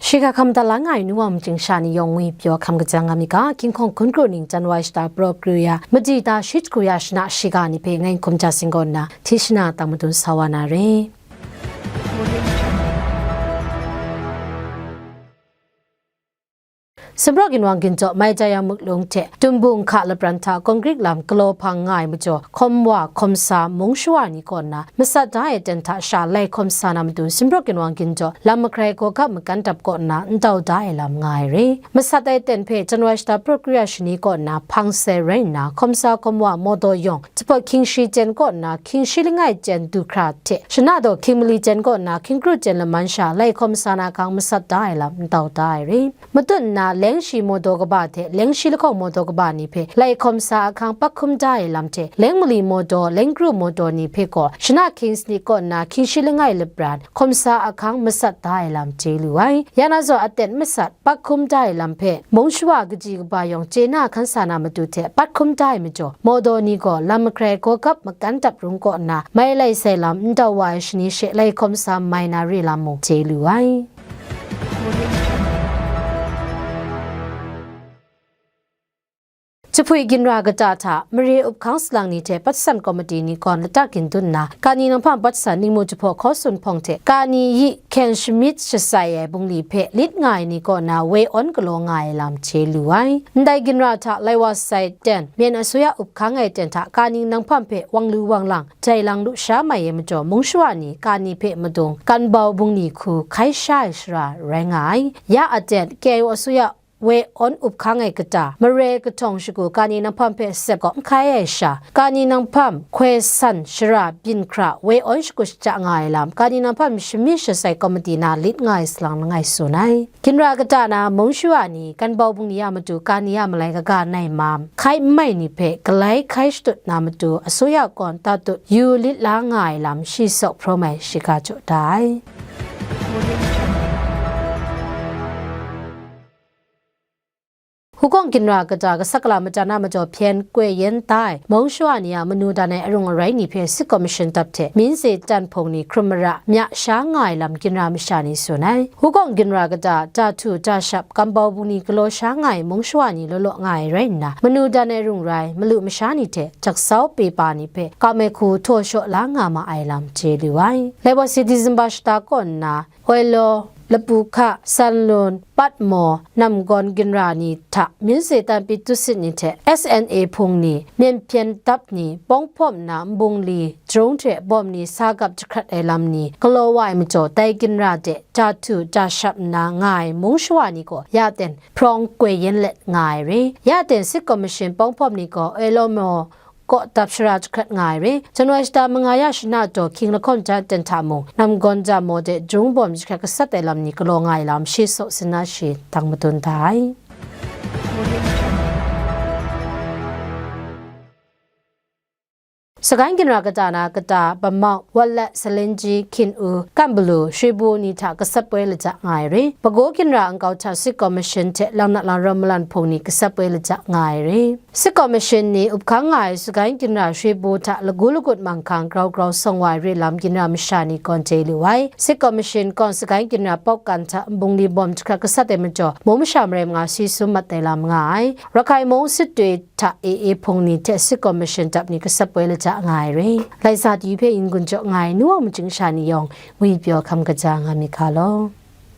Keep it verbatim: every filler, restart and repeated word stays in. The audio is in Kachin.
Shiga hkam da la nga ai nu wa mying sha ni yawng ngwi pyaw hkam kaja nga mi ga, King Kong hkun kru ning January shata pra kru ya, madi ta shi hkru ya shana shiga ni hpe ngai hkum ja sing kaw nna, Tishna tang madun sa wa na re. Sumrawk ginwang ginjaw Maitaya Muklung hte Tumbu Nkha lapran hta kawng Grik lam galaw hpang nga ai majaw, hkawm wa hkawm sa mung shawa ni kaw nna masat da ai aten hta sha lai hkawm sa na matu, Sumrawk ginwang ginjaw lam makrai gawgap makan dap kaw nna ntau da ai lam nga ai re. Masat ai aten hpe January shata pra kru ya shani kaw nna hpang sai rai nna, hkawm sa hkawm wa mawdaw yawng, jahpawt hkying shi jen kaw nna hkying shi langai jen du hkra hte, shana daw hkying mali jen kaw nna hkying kru jen laman sha lai hkawm sa na hkang masat da ai lam ntau da ai re. Matut nna, leng shi mawdaw kaba hte leng shi lahkawng mawdaw kaba ni hpe lai hkawm sa ahkang pak hkum da ai lam hte, leng mali mawdaw, leng kru mawdaw ni hpe gaw, shana hkying sanit kaw nna hkying shi langai lapran hkawm sa ahkang masat da ai lam chye lu ai. Ya na zawn aten masat pak hkum da ai lam hpe, mung shawa kaji kaba yawng chye na hkan sa na matu hte pat hkum da ai majaw, mawdaw ni gaw lam makrai gawgap makan dap rung kaw nna mai lai sai lam ntau wa ai shani she lai hkawm sa mai na re lam mung chye lu ai. Jahpui ginra kata hta mare up hkang salang ni hte patsan komiti ni gaw lata gindun nna, kani nanghpam patsan ningmu jahpaw hkaw tsun hpawng hte kani yi hkyen shamyit shasai ai bungli hpe lit nga ai ni kaw na woi awn galaw nga ai lam chye lu ai. Ndai ginra hta lai wa sai ten, myen asuya up hkang ai ten hta kani nanghpam hpe wang lu wang lang, jai lang lu sha mai ai majaw, mung shawa ni kani hpe madung, kanbau bungli hku hkai sha ai shara rai nga ai. Ya aten, K I O asuya woi awn up hkang ai kata, mare kahtawng shagu kani nanghpam hpe sep gaw n hkai ai sha, kani nanghpam hkoi san shara byin hkra woi awn shagu shaja nga ai lam, kani nanghpam shamyit shasai komiti na lit nga ai salang langai tsun ai. Ginra kata na mung shawa ni, kanbau bungli a matu kani a malai kaga nai mam, hkai n mai ni hpe galai hkai shatut na matu, asuya kaw tatut yu lit la nga ai lam shi sawk hprawm ai shiga jaw da ai. Hukawng ginra kata kasak kala machyan a majaw hpyen koi yen da ai mung shawa ni a manu dan ai arung arai ni hpe sit kaw mashin dap hte, min se tan hpung ni hkrum mara mya sha nga ai lam ginra masha ni tsun ai. Hukawng ginra kata, ta htu ta shap, kanbau bungli galaw sha nga ai mung shawa ni law law nga ai rai nna, manu dan ai arung rai, malu masha ni hte jaksau pepa ni hpe kam ai hku htaw shaw la nga ma ai lam chye lu ai. Lai wa si December shata kaw nna, Oilaw, Lapu hka, Sanlun, Patmaw, Namgawn ginra ni hta, Myun Se Tan Pyithusit ni hte S N A hpung ni, myen hpyen dap ni, pawng hpawm nna nbungli, jahkrung hte bawm ni sa gap jahkrat ai lam ni galaw wa ai majaw, dai ginra de ja htu ja shap nna nga ai mung shawa ni gaw ya ten hprawng koi yen let nga ai re. Ya ten sit kaw mashin pawng hpawm ni gaw Oilaw maw, kaw dap shara jahkrat nga ai re. January shata manga ya shana taw hkying lahkawng jan ten hta mung, Namgawn ja maw de jahkrung bawm jahkrat gasat ai lam ni galaw nga ai lam shi sawk sin na shi dang madun da ai. Sagaing ginra kata na kata Bamau, Watlat, Salinji, Hkin-u, Kambalu, Shribu ni hta gasat poi laja nga ai re. Bagaw ginra nkau hta sit kaw mashin hte langnat langrawm malan hpung ni gasat poi laja nga ai re. Sit kaw mashin ni up hkang nga ai Sagaing ginra Shribu hta lagu lagut manghkang grau grau sawng wa ai re lam ginra masha ni gawn chye lu ai. Sit kaw mashin gawn Sagaing ginra Pawkan hta nbungli bawm jahkrat gasat ai majaw, mung masha marai manga si sum mat ai lam nga ai. Rakhai mung Sitwe hta A A hpung ni hte sit kaw mashin dap ni gasat poi laja nga ai re. Laisa di hpe yin gun jaw nga ai nu wa mying sha ni yawng ngwi pyaw hkam kaja nga mi ga law.